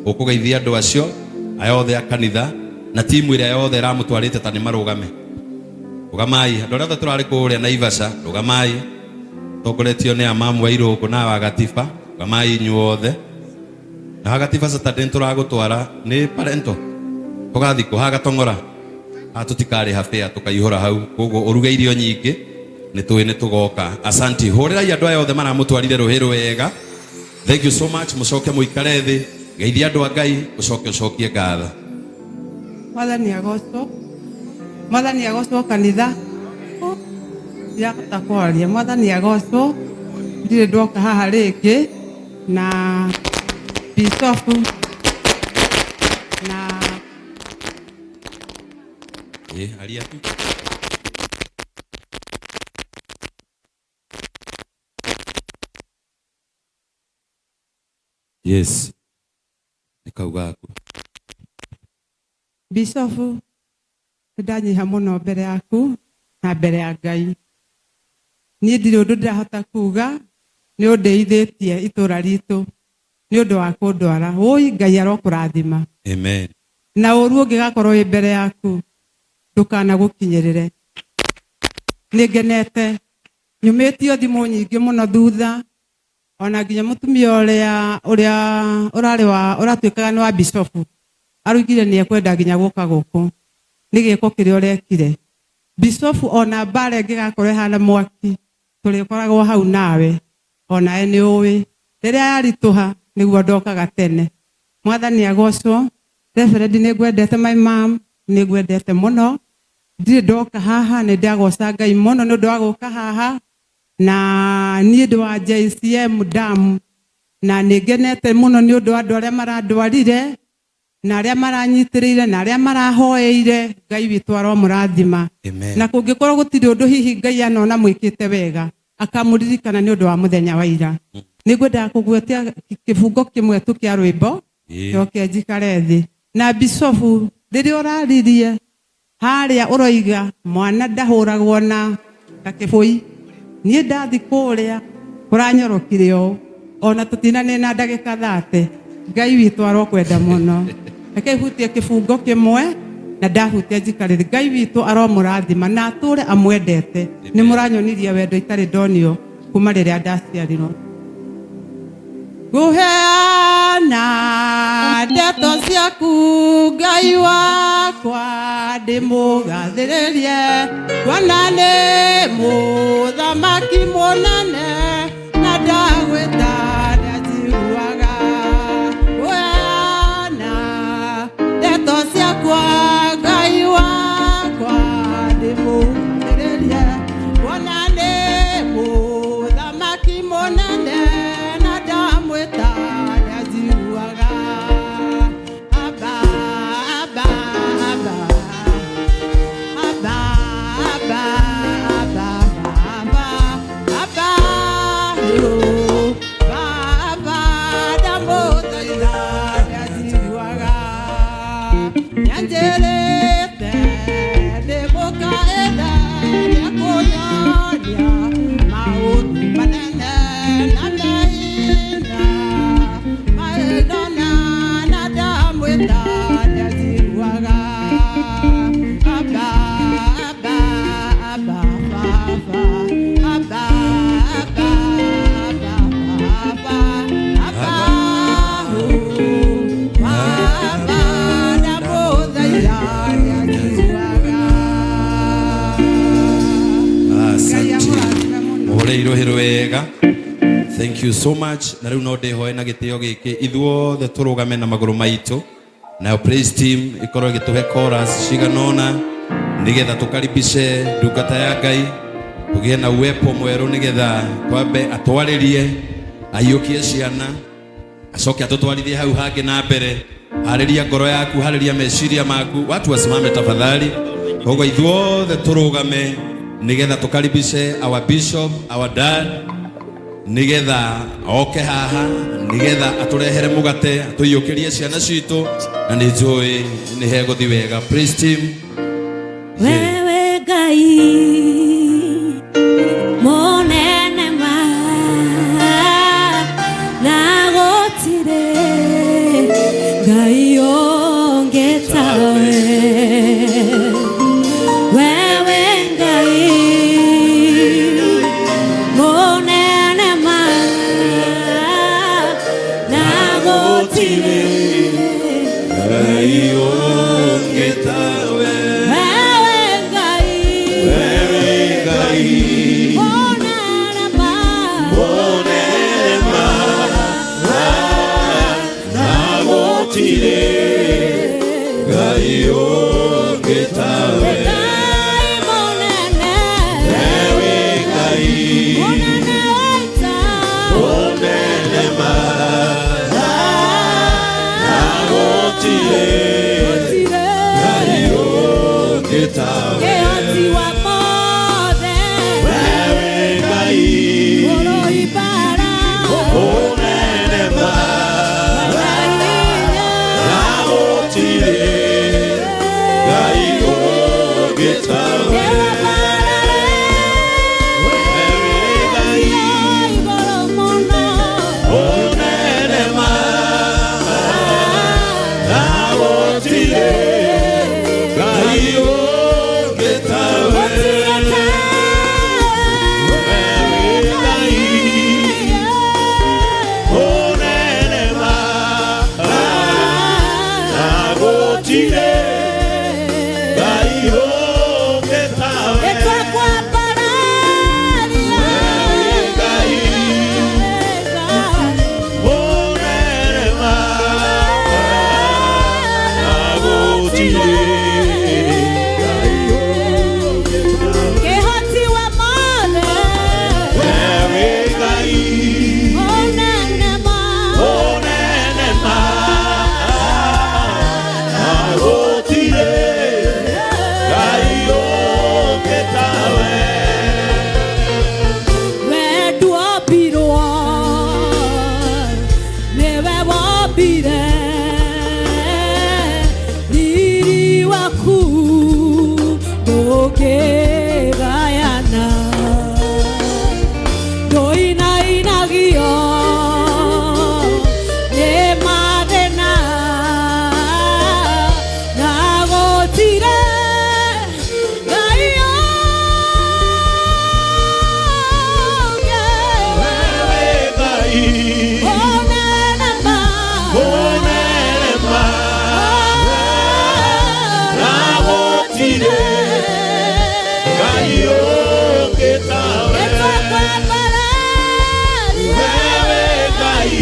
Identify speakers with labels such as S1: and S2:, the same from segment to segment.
S1: Ũkũgeithia andũ acio aya othe a kanitha na timu ĩrĩa yothe ĩramũtwarĩte ta nĩ marũgame. Rũgamai andũ arĩa othe tũrarĩ kũrĩa Naivasha, rũgamai tongoretio nĩ amamu wa Irũngũ na wa Gatiba, rũgamai inyuothe. Na Gatiba Saturday nĩ tũragũtwara nĩ parento tũgathiĩ kũ ha Gatong'ora ha tũtikarĩha fare tũkaihũra hau, koguo ũruge irio nyingĩ nĩ tũĩ nĩ tũgoka. Asanti, hũrĩrai andũ aya othe maramũtwarire rũhĩ rwega. Thank you so much. Mũcoke mũikare thĩ, geithia andũ a Ngai, ũcoke ũcokie ngatho.
S2: Mwathani agocwo, Mwathani agocwo kanitha. Ndirahota kwaria. Mwathani agocwo, ndirĩ ndoka haha rĩngĩ na bishofu na
S1: Ĩ, aria tu. Yes. Nĩ kau gaku.
S2: Bishofu, nĩndanyiha mũno mbere yaku na mbere ya Ngai. Niĩ ndirĩ ũndũ ndĩrahota kuga, nĩ ũndĩithĩtie itũra ritũ nĩ ũndũ wa kũndwara. Wũi Ngai arokũrathima.
S1: Amen.
S2: Na ũru ũngĩgakorwo wĩ mbere yaku ndũkanagũkinyĩrĩre. Nĩ ngenete, nyumĩtio thimũ nyingĩ mũno thutha, ona nginya mũtumia ũrĩa ũrĩa ũrarĩ wa ũratuĩkaga nĩ wa bishofu araugire nĩ ekwenda nginya gũka gũkũ nĩ gĩko kĩrĩa ũrekire. Bishofu ona mbara ĩngĩgakorwo ĩhana mwaki tũrĩkoragwo hau nawe, onawe nĩ ũĩ rĩrĩa yaritũha nĩguo ndokaga tene. Mwathani agocwo. Reverend nĩ ngwendete, my mom nĩ ngwendete mũno, ndirĩ ndoka haha, nĩ ndagoca Ngai mũno nĩ ũndũ wa gũka haha. Na niĩ ndĩ wa JCM Dam na nĩ ngenete mũno nĩ ũndũ wa andũ arĩa marandwarire na arĩa maranyitĩrĩire na arĩa marahoeire. Ngai witũ aromũrathima.
S1: Amen.
S2: Na kũngĩkorwo gũtirĩ ũndũ hihi Ngai anona mwĩkĩte wega, akamũririkana nĩ ũndũ wa mũthenya wa ira. Nĩ ngwendaga kũgwetia kĩbungo kĩmwe tu kĩa rwĩmbo njoke njikare thĩ. Na bishofu rĩrĩa ũraririe harĩa ũroiga mwana ndahũragwo na gakĩbũi, niĩ ndathi kũrĩa kũranyorokire ũũ, ona tũtinanĩ na ndagĩka 30. Ngai witũ arokwenda mũno. Reke hutie kĩbungo kĩmwe na ndahutia njikarĩre. Ngai witũ aromũrathima na atũre amwendete. Nĩ mũranyonirie wendo itarĩ ndonio kuma rĩrĩa ndaciarirwo. Ngũheana ndeto ciaku Ngai wakwa ndĩmũgathĩrĩrie, kuona nĩ mũthamaki mũnene na ndagwĩta nĩanjiguaga. Ngũheana ndeto ciakwa Ngai wakwa ndĩmũgathĩrĩrie, kuona nĩ mũthamaki mũnene na ndamwĩta nĩanjiguaga. Abba, Abba, Abba. Abba, Abba, Abba, Abba, Abba, yo. Baba, ndamũthaitha nĩanjiguaga. Nĩanjĩrĩte ndĩmũkaĩre, nĩekũnyonia maũndũ manene na me hinya. Maĩndona na ndamwĩta nĩanjiguaga. Abba, Abba, Abba, Baba. Abba, Abba, Abba, Baba. Abba, oh, Baba, ndamũthaitha nĩanjiguaga. Ngai
S1: Asante.
S2: amũrathime mũno.
S1: Mũhũre irũhĩ rwega. Thank you so much. Na rĩu no ndĩhoe na gĩtĩo gĩkĩ ithuothe tũrũgame na magũrũ maitũ, nayo praise team ĩkorwo ĩgĩtũhe chorus cigana ũna nĩgetha tũkaribishe ndungata ya Ngai, tũgĩe na uwepo mwerũ nĩgetha twambe atwarĩrie, aiyũkie ciana, acoke atũtwarithie hau hangĩ na mbere. Harĩria ngoro yaku, harĩria meciria maku. Watu wasimame tafadhali. Koguo ithuothe tũrũgame nĩgetha tũkaribishe our bishop, our dad, nĩgetha oke haha nĩgetha atũrehere mũgate, atũiyũkĩrie ciana citũ, na nĩ njũĩ nĩ hegũthi wega. Praise team.
S3: Wewe Ngai mũnene ma na gũtirĩ Ngai ũngĩ tawe. Wewe Ngai mũnene ma na gũtirĩ.
S1: Ngai ũngĩ tawe.
S3: Wewe Ngai
S1: Wewe Ngai
S3: mũnene ma
S1: mũnene ma na gũtirĩ Ngai ũngĩ tawe.
S3: Ngai mũnene.
S1: Wewe Ngai
S3: Mũnene wa ita.
S1: Mũnene ma na gũtirĩ Ngai ũngĩ tawe.
S3: Kĩhoti wa mothe.
S1: Wewe Ngai
S3: Mũrũi mbara.
S1: Mũnene ma na gũtirĩ Ngai ũngĩ tawe. Wewe Ngai mũnene ma na gũtirĩ Ngai ũngĩ tawe. Wewe Ngai mũnene ma na gũtirĩ Ngai ũngĩ tawe. Wewe Ngai mũnene ma na gũtirĩ Ngai ũngĩ tawe.
S3: Kĩhoti wa mothe.
S1: Wewe Ngai
S3: Mũnene ma.
S1: Mũnene ma na gũtirĩ Ngai ũngĩ tawe.
S3: We ndwombirwo nĩwe wombire riri waku ndũngĩgayana ndũinainagio nĩ mathĩna na gũtirĩ Ngai ũngĩ.
S1: Wewe Ngai
S3: Mũnene ma.
S1: Mũnene ma na gũtirĩ Ngai ũngĩ tawe. Wewe Ngai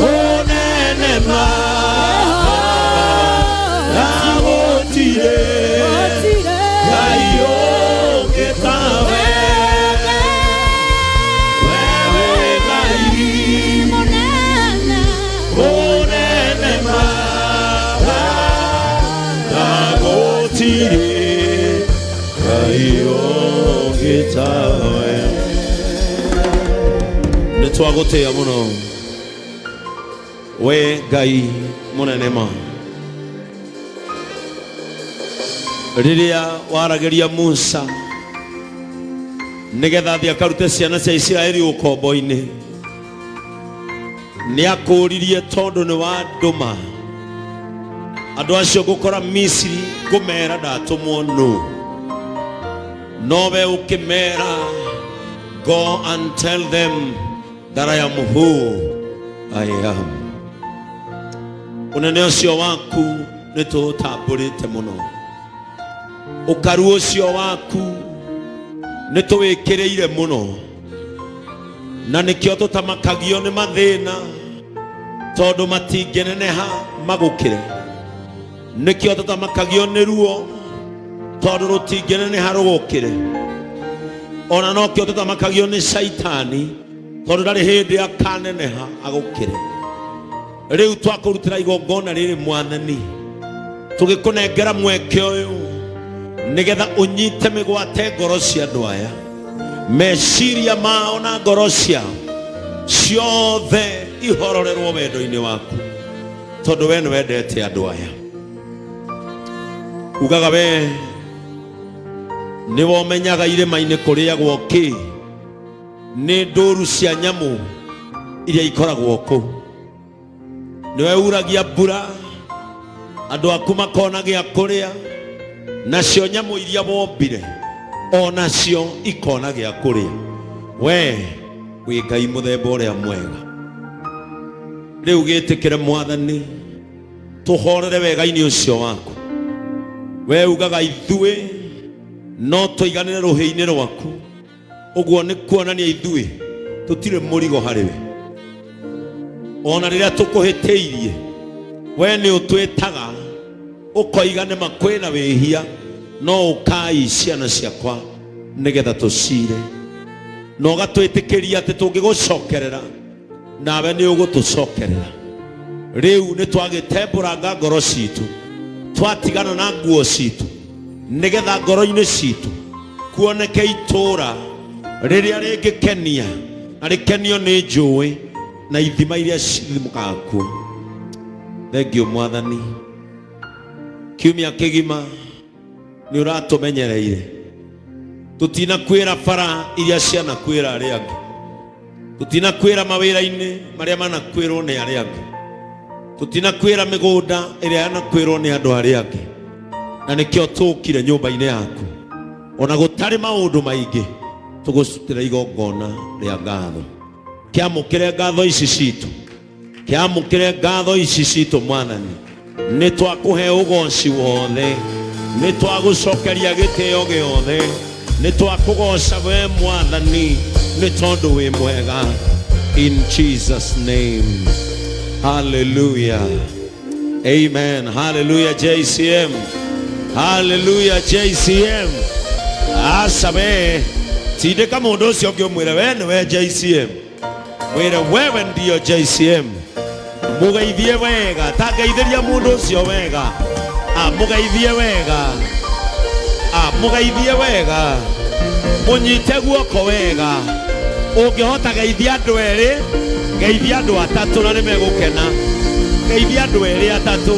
S1: mũnene ma na gũtirĩ Ngai ũngĩ tawe. Wewe Ngai mũnene ma na gũtirĩ Ngai ũngĩ tawe. Nĩ twagũtĩĩa mũno we Ngai mũnene ma. Rĩrĩa waragĩria Musa nĩgetha athiĩ akarute ciana cia Isiraeli ũkombo-inĩ, nĩ akũririe tondũ nĩ wandũma andũ acio ngũkora Misiri ngũmera ndatũmwo nũ, nowe ũkĩmera, "Go and tell them that I am who I am." Ũnene ũcio waku nĩ tũũtambũrĩte mũno, ũkaru ũcio waku nĩ tũwĩkĩrĩire mũno, na nĩkĩo tũtamakagio nĩ mathĩna tondũ matingĩneneha magũkĩre. Nĩkĩo tũtamakagio nĩ ruo tondũ rũtingĩneneha rũgũkĩre. Ona nokĩo tũtamakagio nĩ caitani tondũ ndarĩ hĩndĩ akaneneha agũkĩre. Rĩu twakũrutĩra igongona rĩrĩ, Mwathani, tũgĩkũnengera mweke ũyũ nĩgetha ũnyite mĩgwate ngoro cia andũ aya, meciria mao na ngoro ciao ciothe ihororerwo wendo-inĩ waku, tondũ we nĩ wendete andũ aya. Ugaga we nĩ womenyaga irĩma-inĩ kũrĩagwo kĩ nĩ ndũru cia nyamũ iria ikoragwo kũu.
S4: Nĩwe uragia mbura, andũ aku makona gĩa kũrĩa, nacio nyamũ iria wombire onacio ikona gĩa kũrĩa. We wĩ Ngai mũthemba ũrĩa mwega. Rĩu gĩtĩkĩre Mwathani, tũhorere wega-inĩ ũcio waku. We ugaga ithuĩ no tũiganĩre rũhĩ-inĩ rwaku, ũguo nĩ kuonania ithuĩ tũtirĩ mũrigo harĩ we. Ona rĩrĩa tũkũhĩtĩirie, we nĩ ũtwĩtaga ũkoiga nĩma kwĩna wĩhia, no ũkai ciana ciakwa nĩgetha tũcire, na ũgatwĩtĩkĩria atĩ tũngĩgũcokerera nawe nĩ ũgũtũcokerera. Rĩu nĩ twagĩtembũranga ngoro citũ, twatigana na nguo citũ, nĩgetha ngoro-inĩ citũ kuoneke itũũra rĩrĩa rĩngĩkenia na rĩkenio nĩ njũĩ na ithima iria cithimũkaga kuo. Thengiũ Mwathani, kiumia kĩgima nĩ ũratũmenyereire, tũtinakwĩra bara iria cianakwĩra arĩa angĩ, tũtinakwĩra mawĩra-inĩ marĩa manakwĩrwo nĩ arĩa angĩ, tũtinakwĩra mĩgũnda ĩrĩa yanakwĩrwo nĩ andũ arĩa angĩ, na nĩkĩo tũkire nyũmba-inĩ yaku ona gũtarĩ maũndũ maingĩ, tũgũcutĩra igongona rĩa ngatho. Kĩamũkĩre ngatho ici citũ, kĩamũkĩre ngatho ici citũ Mwathani. Nĩ twakũhe ũgoci wothe, nĩ twagũcokeria gĩtĩo gĩothe, nĩ twakũgoca we Mwathani, nĩ tondũ wĩ mwega. In Jesus name, hallelujah, amen. Hallelujah JCM, hallelujah JCM. Aca we tindĩka mũndũ ũcio ũngĩ ũmwĩre we nĩwe JCM, mwĩre wewe ndio JCM. Mũgeithie wega, ta ngeithĩria mũndũ ũcio wega. Mũgeithie wega, mũgeithie wega, mũnyite guoko wega. Ũngĩhota geithia andũ erĩ, geithia andũ atatũ na nĩ megũkena. Geithia andũ erĩ atatũ.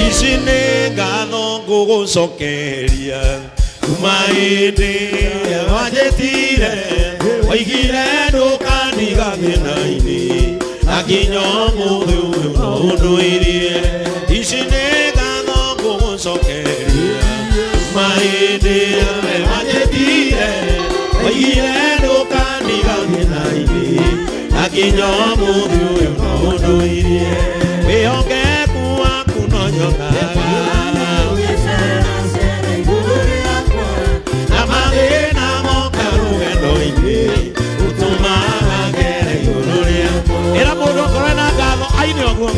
S4: Ici nĩ ngatho ngũgũcokeria kuma hĩndĩ ĩrĩa wanjĩtire, waigire ndũkandiga thĩna-inĩ, na nginya ũmũthĩ ũyũ no ũndũirie. Ici nĩ ngatho ngũgũcokeria kuma hĩndĩ ĩrĩa wanjĩtire, waigire ndũkandiga thĩna-inĩ, na nginya ũmũthĩ ũyũ no ũndũirie. Wĩhokeku waku no nyonaga, na mathĩna moka rũgendo-inĩ, ũtũmaga ngere igũrũ rĩakwa. Ĩra mũndũ okorwo ena ngatho aine ũguo.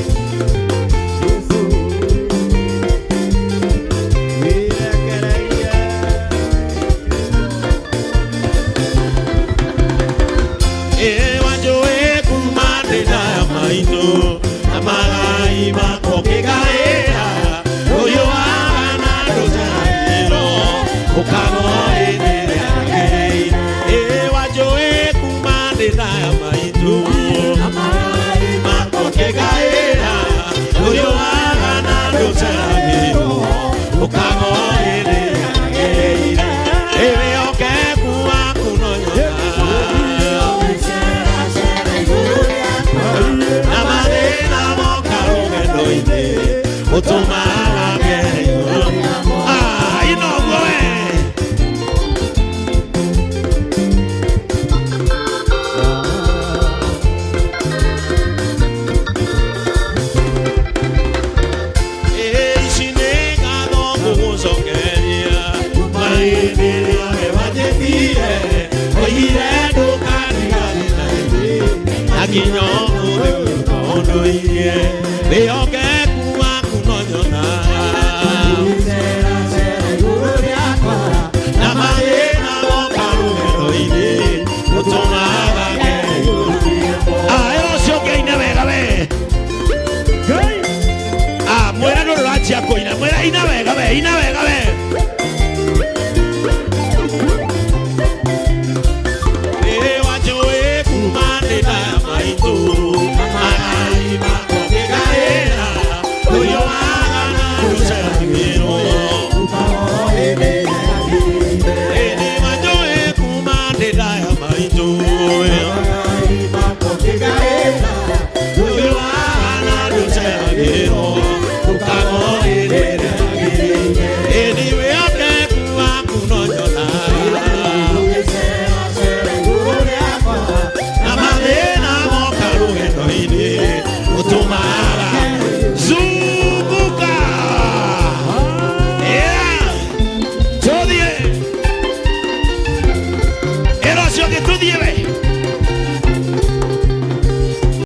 S4: Wanjũĩ kuma ndĩ nda ya maitũ, na magai makwa ũkĩgaĩra, ũyũ wahana ndũceragĩrwo, ũkagwo hĩndĩ ĩrĩa yagĩrĩire. Wanjũĩ kuma ndĩ nda ya maitũ, na magai makwa ũkĩgaĩra, ũyũ wahana ndũceragĩrwo, ũkagwo hĩndĩ ĩrĩa yagĩrĩire. Wĩhokeku waku no nyonaga, na mathĩna moka rũgendo-inĩ, ũtũmaga ngere igũrũ. Ina ũguo we. Ici nĩ ngatho ngũgũcokeria kuma hĩndĩ ĩrĩa we wanjĩtire, oigire ndũkandiga thĩna-inĩ, na nginya ũmũthĩ ũyũ no ũndũirie. Wĩhokeku